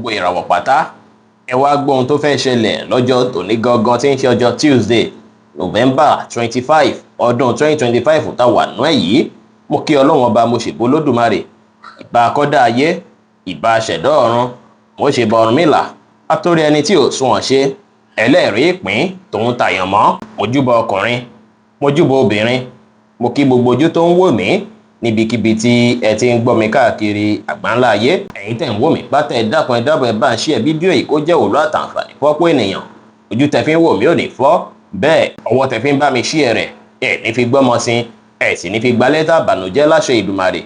Gbogbo ìràwọ̀ pátá, ẹ wá gbọ́ ohun tó fẹ́ ṣẹlẹ̀ lọ́jọ́ tòní gangan tí ń ṣe ọjọ́ Tuesday, November 25, ọdún 2025 tá wà nú ẹ̀ yìí. Mo kí Ọlọ́run Ọba, mo ṣèbó Lódùmarè, ìbà akọ́dá ayé, ìbà ṣẹ̀dá ọ̀run, mo ṣe bọ Ọ̀rúnmìlà, atórí ẹni tí ò sunwọ̀n ṣe, ẹlẹ́rìí ìpín tòun tàyàn mọ́. Mojúbọ ọkùnrin, mojúbọ obìnrin, mo kí gbogbo ojú tó ń wò mí níbikíbi tí ẹ ti ń gbọ́ mi káàkiri àgbáńlá ayé. Ẹ̀yin tẹ̀ ń wò mí pátá, ẹ dákun, ẹ dábọ̀, ẹ bá ń ṣe ẹ fídíò yìí kó jẹ́ òwúrọ̀ àtàǹfààní fọ́pọ̀ ènìyàn. Ojú tẹ fi ń wò mí ò ní fọ́, bẹ́ẹ̀ ọwọ́ tẹ fi ń bá mi ṣí ẹ rẹ̀ ẹ ní fi gbọ́mọ sí, ẹ sì ní fi gba lẹ́tà àbànújẹ́ láṣẹ Ìdùmarè.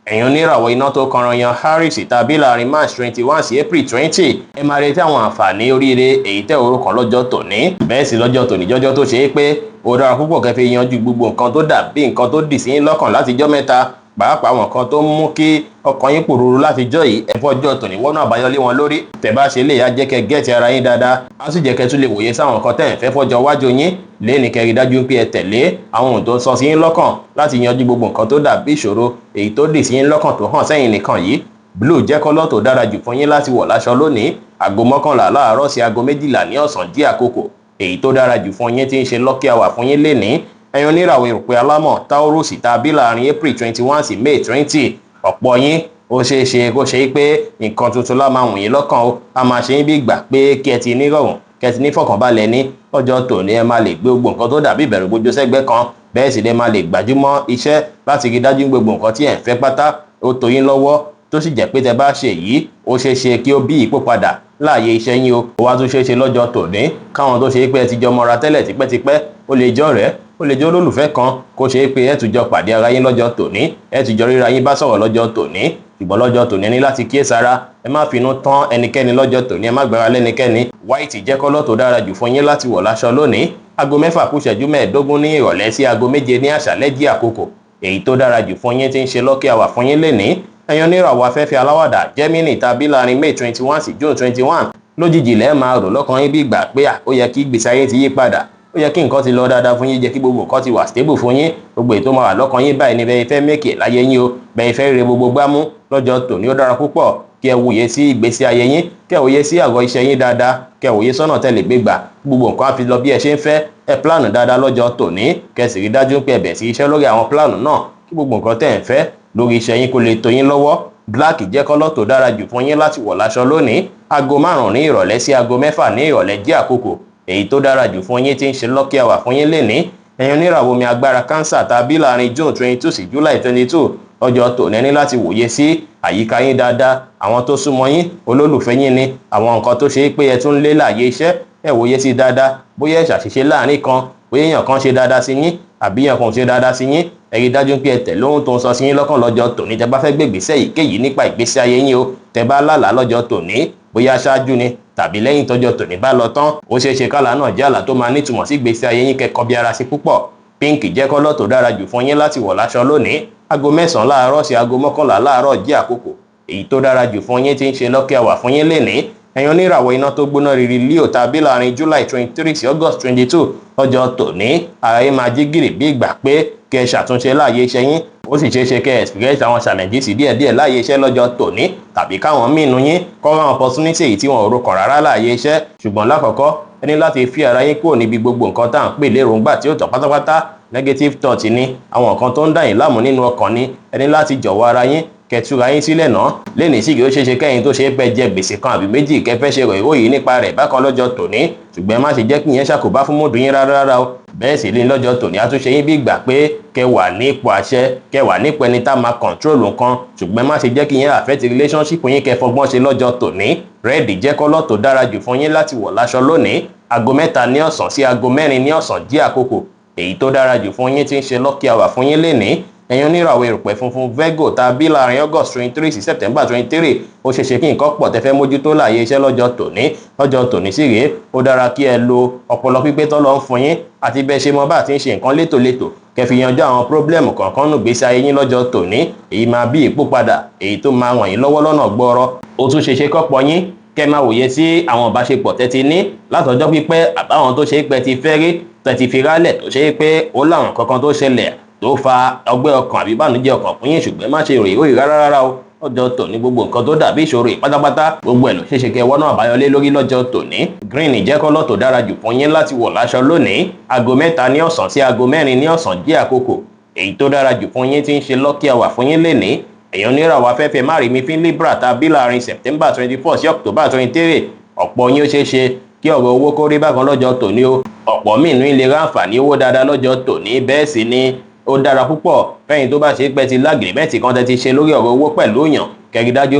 Ẹ̀yin oníràwọ̀ iná tó kanran yan Aries tàbí láàrin March 21 sí April 20, ẹ máa retí àwọn àǹfààní oríire èyí tẹ́ orúkọ lọ́jọ́ tòní. Bẹ́ẹ̀ sì lọ́jọ́ tòní jọ́jọ́ tó ṣe é pé ó dára púpọ̀ kẹ́ fi yanjú gbogbo nǹkan tó dà bí nǹkan tó dì sí yín lọ́kàn látijọ́ mẹ́ta, pàápàá àwọn nǹkan tó ń mú kí ọkàn yín pòrúurú látijọ́ yìí. Ẹ fọjọ́ tòní wọ́nà àbáyọlé wọn lórí. Tẹ́ bá ṣe lè yá jẹ́ kẹ́ get ara yín dáadáa, á sì jẹ́ kẹ́ tún lè wòye sáwọn nǹkan tẹ́ ẹ̀ fẹ́ fọ́jọ́ wájú yín lẹ́ni. Kẹ́ rí dájú pé ẹ tẹ̀lé àwọn ohun tó ń sọ sí yín lọ́kàn láti yanjú gbogbo nǹkan tó dàbí ìṣòro èyí tó dì sí yín lọ́kàn tó hàn sẹ́yìn nìkan yìí. Blue jẹ́ colour tó dára jù fún yín láti wọ̀ láṣọ lónìí. Aago 11 láàárọ̀ sí aago 12 ní ọ̀sán dí àkókò èyí tó dára jù fún yín tí ń ṣe lucky hour fún yín lénìí. Ẹ̀yin oníràwọ̀ erùpẹ̀ alámọ̀ Taurus tàbí láàrin April 21 sí May 20, ọ̀pọ̀ yín ó ṣeé ṣe kó ṣe pé nǹkan tuntun lá máa wùn yín lọ́kàn o. A máa ṣe yín bí ìgbà pé kí ẹ ti ní rọrùn, kí ẹ ti ní fọkànbalẹ̀ ní ọjọ́ tòní. Ẹ máa lè gbé gbogbo nǹkan tó dàbí ìbẹ̀rù bójú sẹ́gbẹ́ kan, bẹ́ẹ̀ sì lè máa lè gbájúmọ́ iṣẹ́ láti rí dájú gbogbo nǹkan tí ẹ̀ ń fẹ́ pátá ó tó yín lọ́wọ́, tó sì jẹ́ pé tẹ bá ṣe yìí, ó ṣeé ṣe kí ó bí ìpò padà láàyè iṣẹ́ yín o. Ó wá tún ṣeé ṣe lọ́jọ́ tòní káwọn tó ṣe é pé ẹ ti jọ mọ́ra tẹ́lẹ̀ tipẹ́tipẹ́, ó lè jọ́ rẹ̀, ó lè jẹ́ olólùfẹ́ kan, kó ṣe é pé ẹ tún jọ pàdé ara yín lọ́jọ́ tòní, ẹ tún jọ ríra yín bá sọ̀rọ̀ lọ́jọ́ tòní. Ṣùgbọ́n lọ́jọ́ tòní, ní láti kíyèsára, ẹ má finú tán ẹnikẹ́ni lọ́jọ́ tòní, ẹ má gbára lẹ́nikẹ́ni. White jẹ́ colour tó dára jù fún yín láti wọ̀ láṣọ lónìí. Aago 6 kù ìṣẹ́jú 15 ní ìrọ̀lẹ́ sí aago 7 ní àṣálẹ́ jí àkókò èyí tó dára jù fún yín tí ń ṣe lucky hour fún yín lénìí. Ẹ̀yin oníràwọ̀ afẹ́fẹ́ aláwàdà Gemini tàbí láàrin May 21 sí June 21, lójijì lẹ́ẹ̀ máa rò lọ́kàn yín bí ìgbà pé ó yẹ kí ìgbésí ayé ti yí padà, ó yẹ kí nǹkan ti lọ dáadáa fún yín, jẹ́ kí gbogbo nǹkan ti wà stable fún yín. Gbogbo ètò máa wà lọ́kàn yín báyìí ní bẹ́ẹ̀ fẹ́ make it láyé yín o, bẹ́ẹ̀ fẹ́ rere gbogbo gbámú. Lọ́jọ́ tòní, ó dára púpọ̀ kí ẹ wòye sí ìgbésí ayé yín, kí ẹ wòye sí àgọ́ iṣẹ́ yín dáadáa, kí ẹ wòye sọ́nà tẹ́ lè gbé gbà gbogbo nǹkan á fi lọ bí ẹ ṣe ń fẹ́. Ẹ plan dáadáa lọ́jọ́ tòní, kẹ́ sì rí dájú pé ẹ bẹ̀ sí iṣẹ́ lórí àwọn plan náà, kí gbogbo nǹkan tẹ́ ẹ̀ ń fẹ́ lórí iṣẹ́ yín kó lè tó yín lọ́wọ́. Black jẹ́ colour tó dára jù fún yín láti wọ̀ láṣọ lónìí. Aago 5 ní ìrọ̀lẹ́ sí aago 6 ní ìrọ̀lẹ́ jẹ́ àkókò èyí tó dára jù fún yín tí ń ṣe lucky hour fún yín lénìí. Ẹ̀yin oníràwọ̀ omi agbára Cancer tàbí láàrin June 22 sí July 22, ọjọ́ tòní, ní láti wòye sí àyíká yín dáadáa, àwọn tó súnmọ́ yín, olólùfẹ́ yín ni, àwọn nǹkan tó ṣe é pé ẹ tún lé láàyè iṣẹ́, ẹ wòye sí dáadáa. Bóyá ẹ ṣàṣìṣe láàrin kan, bóyá èèyàn kan ṣe dáadáa sí yín àbí èèyàn kan ò ṣe dáadáa sí yín, ẹ rí dájú pé ẹ tẹ̀lé ohun tó ń sọ sí yín lọ́kàn lọ́jọ́ tòní tẹ bá fẹ́ gbé ìgbésẹ̀ èyíkéyìí nípa ìgbésí ayé yín o. Tẹ bá lálàá lọ́jọ́ tòní, bóyá ṣáájú ni tàbí lẹ́yìn tọ́jọ́ tòní bá lọ tán, ó ṣeé ṣe kálá náà jẹ́ àlá tó máa nítumọ̀ sí ìgbésí ayé yín, kẹ́kọ̀ọ́ bí ara sí púpọ̀. Pink jẹ́ colour tó dára jù fún yín láti wọ̀ láṣọ lónìí. Aago 9 láàárọ̀ sí aago 11 láàárọ̀ jẹ́ àkókò èyí tó dára jù fún yín tí ń ṣe lucky hour fún yín lénìí. Ẹ̀yin oníràwọ̀ iná tó gbóná riri Leo tàbí láàrin July 23 sí August 22, lọ́jọ́ tòní, ara yín máa jí gìrì bí ìgbà pé kẹ́ ẹ ṣàtúnṣe láàyè iṣẹ́ yín. Ó sì ṣeé ṣe kẹ́ ẹ experience àwọn challenges díẹ̀díẹ̀ láàyè iṣẹ́ lọ́jọ́ tòní, tàbí káwọn míì yín kọ́ àwọn opportunity èyí tí wọn ò rokàn rárá láàyè iṣẹ́. Ṣùgbọ́n lákọ̀ọ́kọ́, ẹ ní láti fi ara yín kúrò níbi gbogbo nǹkan tá à ń pè lérògbà tí ó tọ́ pátápátá, negative thought ni, àwọn nǹkan tó ń dà yín láàmú nínú ọkàn ni. Ẹ ní láti jọ̀wọ́ ara yín, kẹtura yín sílẹ̀ náà lẹ́nìí sí. Kí ó ṣeéṣe kẹ́yìn tó ṣe é pẹ́ jẹ gbèsè kan àbí méjì, kẹfẹ́ ṣe rò ìròyìn nípa rẹ̀ bákan lọ́jọ́ tòní, ṣùgbọ́n ẹ má ṣe jẹ́ kí ìyẹn ṣàkóbá fún mood yín rárá rárá o. Bẹ́ẹ̀ sì ní lọ́jọ́ tòní, àtúnṣe yín bí ìgbà pé kẹ wà ní ipò àṣẹ, kẹ wà nípò ẹni tá máa control nǹkan, ṣùgbọ́n ẹ má ṣe jẹ́ kí ìyẹn affect relationship yín. Kẹ fọgbọ́n ṣe lọ́jọ́ tòní. Red jẹ́ colour tó dára jù fún yín láti wọ̀ láṣọ lónìí. Aago 3 ní ọ̀sán sí aago 4 ní ọ̀sán jẹ́ àkókò èyí tó dára jù fún yín tí ń ṣe lucky hour fún yín lénìí. Ẹ̀yin oníràwọ̀ erùpẹ̀ funfun Virgo tàbí láàrin August 23 sí September 23, ó ṣeé ṣe kí nǹkan pọ̀ tẹ́ fẹ́ mójútó láàyè iṣẹ́ lọ́jọ́ tòní. Lọ́jọ́ tòní sì rèé, ó dára kí ẹ lo ọpọlọ pípé tọ́lọ́ ń fún yín àti bẹ́ẹ̀ ṣe mọ bá àti ń ṣe nǹkan létòlétò, kẹ́ fi yanjú àwọn problem kọ̀ọ̀kan nù gbèsè ayé yín lọ́jọ́ tòní. Èyí máa bí ìpò padà èyí tó máa ràn yín lọ́wọ́ lọ́nà gbọ́rọ̀. Ó tún ṣe ṣe kọ́pọ̀ yín kẹ́ máa wòye sí àwọn ìbáṣepọ̀ tẹ́ ti ní látọjọ́ pípẹ́, àbáwọn tó ṣe é pẹ́ ti fẹ́ rí, tẹ́ ti fi rálẹ̀, tó ṣe é pé ó láwọn kankan tó ṣẹlẹ̀ tó fa ọgbẹ́ ọkàn àbí ìbànújẹ́ ọkàn fún yín. Ṣùgbọ́n má ṣe ròyìn ròyìn rárá rárá o. Lọ́jọ́ tòní, gbogbo nǹkan tó dàbí ìṣòro yìí pátápátá, gbogbo ẹ̀ ló ṣeéṣe kẹ́ wọ́nà àbáyọlé lórí lọ́jọ́ tòní. Green jẹ́ colour tó dára jù fún yín láti wọ̀ láṣọ lónìí. Aago 3 ní ọ̀sán sí aago 4 ní ọ̀sán jẹ́ àkókò èyí tó dára jù fún yín tí ń ṣe lucky hour fún yín lénìí. Èèyàn oníràwọ̀ afẹ́fẹ́ márìmí fín Libra tàbí láàrin September 24 sí October 23, ọ̀pọ̀ yín ó ṣeé ṣe kí ọ̀rọ̀ owó kó rí bákan lọ́jọ́ tòní o. Ọ̀pọ̀ míì ní lè ráǹfààní owó dáadáa lọ́jọ́ tòní. Bẹ́ẹ̀ sì ni ó dára púpọ̀ fẹ́yìn tó bá ṣe pẹ́ ti l'agreement kan tẹ́ ti ṣe lórí ọ̀rọ̀ owó pẹ̀lú èèyàn, kẹ́rí dájú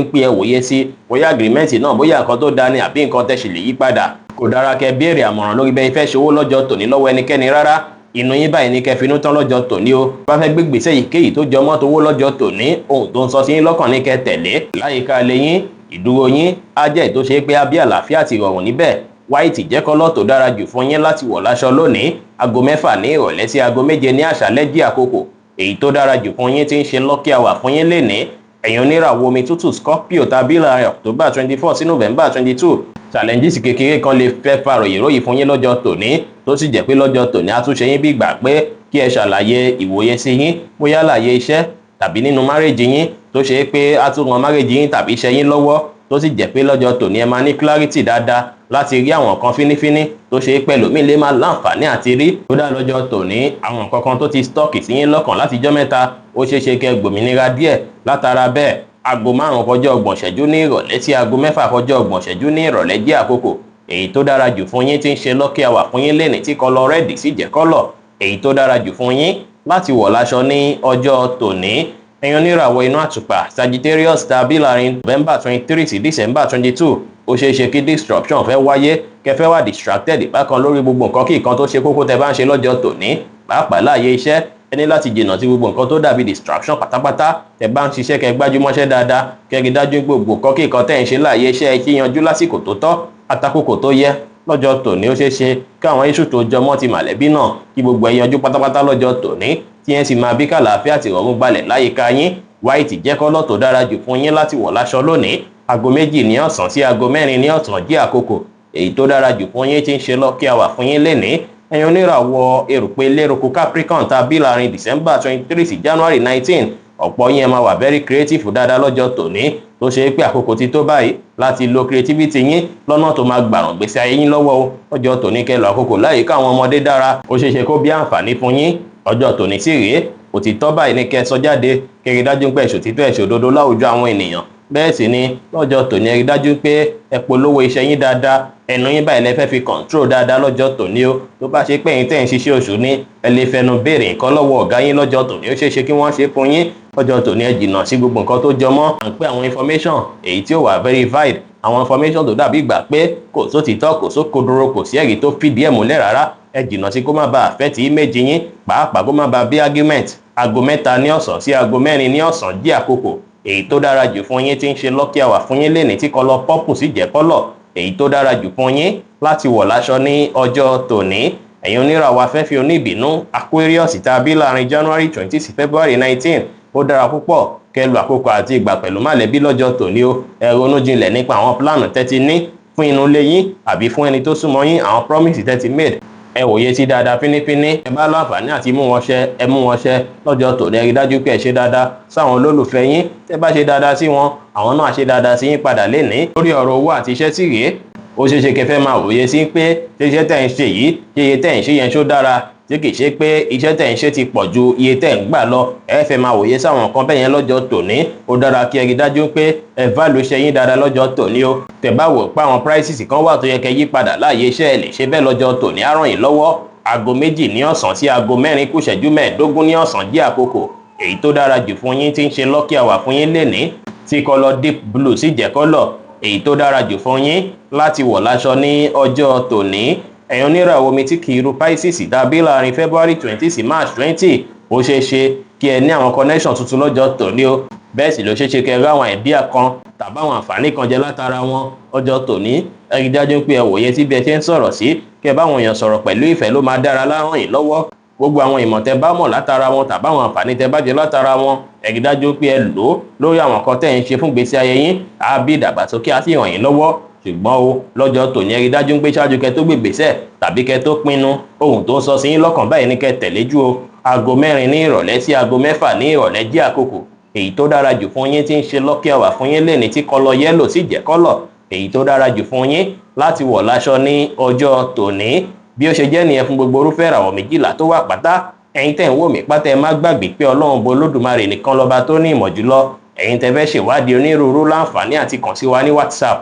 ń pé ẹ wòye sí bóyá agreement náà, bóyá nǹkan tó dáa ni àbí nǹkan tẹ́ sì lè yí padà. Kò dára kẹ́ béèrè àmọ̀ràn lórí bẹ́ẹ̀ fẹ́ ṣòwò lọ́jọ́ tòní lọ́wọ́ ẹnikẹ́ni rárá. Inú yín báyìí ní kẹ́ finú tán lọ́jọ́ tòní o. Bá fẹ́ gbé gbèsè èyíkéyìí tó jọmọ́ tówó lọ́jọ́ tòní, ohun tó ń sọ sí yín lọ́kàn ní kẹ́ tẹ̀lé. Láyìíká ilé yín, ìdúró yín á jẹ́ èyí tó ṣe pé á bí àlàáfíà àti ìrọ̀rùn níbẹ̀. White jẹ́ colour tó dára jù fún yín láti wọ̀ láṣọ lónìí. Aago 6 ní ìrọ̀lẹ́ sí aago 7 ní àṣálẹ́ jí àkókò èyí tó dára jù fún yín tí ń ṣe lucky hour fún yín lénìí. Ẹ̀yin oníràwọ̀ omi tútù Scorpio tàbí láàrin October 24 sí November 22, challenges kékeré kan lè fẹ́ fa ròyìnròyìn fún yín lọ́jọ́ tòní, tó sì jẹ́ pé lọ́jọ́ tòní á tún ṣe yín bí ìgbà pé kí ẹ ṣàlàyé ìwòye sí yín, bóyá láàyè iṣẹ́ tàbí nínú marriage yín, tó ṣe pé á tún ran marriage yín tàbí iṣẹ́ yín lọ́wọ́, tó sì jẹ́ pé lọ́jọ́ tòní ẹ máa ní clarity dáadáa láti rí àwọn nǹkan fínífíní tó ṣe pẹ̀lú mi lè máa láǹfààní àti rí. Kódà lọ́jọ́ tòní, àwọn nǹkan kan tó ti stuck sí yín lọ́kàn látijọ́ mẹ́ta, ó ṣeé ṣe kẹ́ gbòmìnira díẹ̀ látara bẹ́ẹ̀. Aago 4:30 ní ìrọ̀lẹ́ sí aago 5:30 ní ìrọ̀lẹ́ jẹ́ àkókò èyí tó dára jù fún yín tí ń ṣe lucky hour fún yín lénìí, tí colour red sì jẹ́ colour èyí tó dára jù fún yín láti wọ̀ láṣọ ní ọjọ́ tòní. Ẹ̀yin oníràwọ̀ inú àtùpà Sagittarius tàbí láàrin November 23 sí December 22, ó ṣeé ṣe kí disruption fẹ́ wáyé, kẹfẹ́ wà distracted bákan lórí gbogbo nǹkan kí nǹkan tó ṣe kókó tẹ bá ń ṣe lọ́jọ́ tòní, pàápàá láàyè iṣẹ́. Ẹ ní láti jìnnà sí gbogbo nǹkan tó dàbí distraction pátápátá. Tẹ bá ń ṣiṣẹ́, kẹ gbájúmọ́ṣẹ́ dáadáa, kẹ rí dájú gbogbo nǹkan kí nǹkan tẹ́ ń ṣe láàyè iṣẹ́ kí yanjú lásìkò tó tọ́ àtàkókò tó yẹ. Lọ́jọ́ tòní, ó ṣeé ṣe kí àwọn issue tó jọmọ́ ti màlẹ́bí náà, kí gbogbo ẹ̀ yanjú pátápátá lọ́jọ́ tòní, tí ẹ sì máa bí kàlàáfíà àti ìrọ̀rùn gbalẹ̀ láyìíká yín. White jẹ́ colour tó dára jù fún yín láti wọ̀ láṣọ lónìí. Aago 2 ní ọ̀sán sí aago 4 ní ọ̀sán jẹ́ àkókò èyí tó dára jù fún yín tí ń ṣe lucky hour fún yín lénìí. Ẹ̀yin oníràwọ̀ erùpẹ̀ lérúkú Capricorn tàbí láàrin December 23 sí January 19, ọ̀pọ̀ yín ẹ máa wà very creative dáadáa lọ́jọ́ tòní, tó ṣe é pé àkókò ti tó báyìí láti lo creativity yín lọ́nà tó máa gbàràn gbèsè ayé yín lọ́wọ́ o. Ọjọ́ tòní, kẹ́ lọ àkókò láyìíká àwọn ọmọdé dára, ó ṣeé ṣe kó bí àǹfààní fún yín. Ọjọ́ tòní sì rèé, òtítọ́ báyìí ní kẹ́ sọ jáde, kẹ́ rí dájú pé ẹ̀ṣòtítọ́, ẹ̀ṣòdodo láwùjọ àwọn ènìyàn. Bẹ́ẹ̀ sì ni lọ́jọ́ tòní, ẹ rí dájú pé ẹ polówó iṣẹ́ yín dáadáa. Ẹnu yín báyìí lẹ fẹ́ fi control dáadáa lọ́jọ́ tòní o. Tó bá ṣe pé ẹ̀yin tẹ́ ń ṣiṣẹ́ oṣù ní, ẹ lè fẹnu béèrè nǹkan lọ́wọ́ ọ̀gá yín lọ́jọ́ tòní, ó ṣeé ṣe kí wọ́n ṣe fún yín. Lọ́jọ́ tòní, ẹ jìnnà sí gbogbo nǹkan tó jọmọ́ à ń pé àwọn information èyí tí ó wà verified, àwọn information tó dàbí ìgbà pé kò sótìtọ́, kò sókodoro, kò sí ẹ̀rí tó fìdí ẹ̀ múlẹ̀ rárá. Ẹ jìnnà sí kó má bàa affect image yín, pàápàá kó má bàa bí argument. Aago 3 ní ọ̀sán sí aago 4 ní ọ̀sán jẹ́ àkókò èyí tó dára jù fún yín tí ń ṣe lucky hour fún yín lénìí, tí colour purple sì jẹ́ colour èyí tó dára jù fún yín láti wọ̀ láṣọ ní ọjọ́ tòní. Ẹ̀yin oníràwọ̀ afẹ́fẹ́ oníbínú Aquarius tàbí láàrin January 20 sí February 19, ó dára púpọ̀ kẹ́ lo àkókò àti ìgbà pẹ̀lú mọ̀lẹ́bí lọ́jọ́ tòní o. Ẹ ronú jinlẹ̀ nípa àwọn plan tẹ́tí ní fún inú ilé yín àbí fún ẹni tó súnmọ́ yín, àwọn promise tẹ́tí made, ẹ wòye sí dáadáa fínífíní. Ẹ bá láǹfààní àti mú wọn ṣẹ, ẹ mú wọn ṣẹ. Lọ́jọ́ tòní, ẹ rí dájú pé ẹ ṣe dáadáa sáwọn olólùfẹ́ yín. Tẹ́ bá ṣe dáadáa sí wọn, àwọn náà ṣe dáadáa sí yín padà lénìí. Lórí ọ̀rọ̀ owó àti iṣẹ́ sì rèé, ó ṣeé ṣe kẹfẹ́ máa wòye sí pé ṣé iṣẹ́ tẹ̀ ń ṣe yìí, ṣé iye tẹ̀ ń ṣe yẹn ṣó dára, tí kì í ṣe pé iṣẹ́ tẹ̀ ń ṣe ti pọ̀ ju iye tẹ̀ ń gbà lọ. Ẹ fẹ́ máa wòye sáwọn nǹkan bẹ́ẹ̀ yẹn lọ́jọ́ tòní. Ó dára kí ẹ rí dájú pé ẹ value iṣẹ́ yín dáadáa lọ́jọ́ tòní o. Tẹ́ bá wò pé àwọn prices kan wà tó yẹ kẹ́ yí padà láàyè iṣẹ́, ẹ lè ṣe bẹ́ẹ̀ lọ́jọ́ tòní, á ràn yín lọ́wọ́. Aago 2 ní ọ̀sán sí aago 3:45 ní ọ̀sán jẹ́ àkókò èyí tó dára jù fún yín tí ń ṣe lucky hour fún yín lénìí, tí colour deep blue sì jẹ́ colour èyí tó dára jù fún yín láti wọ̀ láṣọ ní ọjọ́ tòní. Ẹ̀yin oníràwọ̀ omi tí kì í ru Pisces tàbí láàrin February 20 sí March 20, ó ṣeé ṣe kí ẹ ní àwọn connection tuntun lọ́jọ́ tòní o. Bẹ́ẹ̀ sì ló ṣeé ṣe kí ẹ rí àwọn idea kan tàbí àwọn àǹfààní kan jẹ látara wọn. Ọjọ́ tòní, ẹ rí dájú pé ẹ wòye sí bí ẹ ṣe ń sọ̀rọ̀ sí, kí ẹ bá àwọn èèyàn sọ̀rọ̀ pẹ̀lú ìfẹ́ ló máa dára láràn yín lọ́wọ́. Gbogbo àwọn ìmọ̀ tẹ bá mọ̀ látara wọn tàbí àwọn àǹfààní tẹ bá jẹ látara wọn, ẹ rí dájú pé ẹ lò ó lórí àwọn kan tẹ́ ń ṣe fún gbèsè ayé yín, á bí ìdàgbàsókè, á sì ràn yín lọ́wọ́. Ṣùgbọ́n o, lọ́jọ́ tòní, ẹ rí dájú pé ṣáájú kẹ́ tó gbé ìgbésẹ̀ tàbí kẹ́ tó pinnu, ohun tó ń sọ sí yín lọ́kàn báyìí ní kẹ́ tẹ̀lé jù o. Aago 4 ní ìrọ̀lẹ́ sí aago 6 ní ìrọ̀lẹ́ jẹ́ àkókò Èyí tó dára jù fún yín tí ń ṣe lucky hour fún yín lẹ́ni tí colour yellow sì jẹ́ colour èyí tó dára jù fún yín láti wọ̀ láṣọ ní ọjọ́ tòní. Bí ó ṣe jẹ́ nìyẹn fún gbogbo irúfẹ́ ìràwọ̀ 12 tó wà pátá. Ẹ̀yin tẹ́ ń wò mí pátá, ẹ má gbàgbé pé Ọlọ́run bo Olódùmarè nìkan lọ́ba tó ní ìmọ̀ jùlọ. Ẹ̀yin tẹ́ fẹ́ ṣèwádìí onírúurú, láǹfààní àti kàn sí wa ní WhatsApp,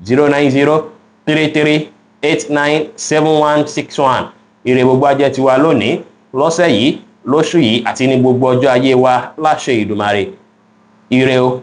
09033897161. Ire gbogbo ajẹ́ tiwa lónìí, lọ́sẹ̀ yìí, lóṣù yìí àti ní gbogbo ọjọ́ ayé wa láṣẹ Ìdùmarè. Ire o.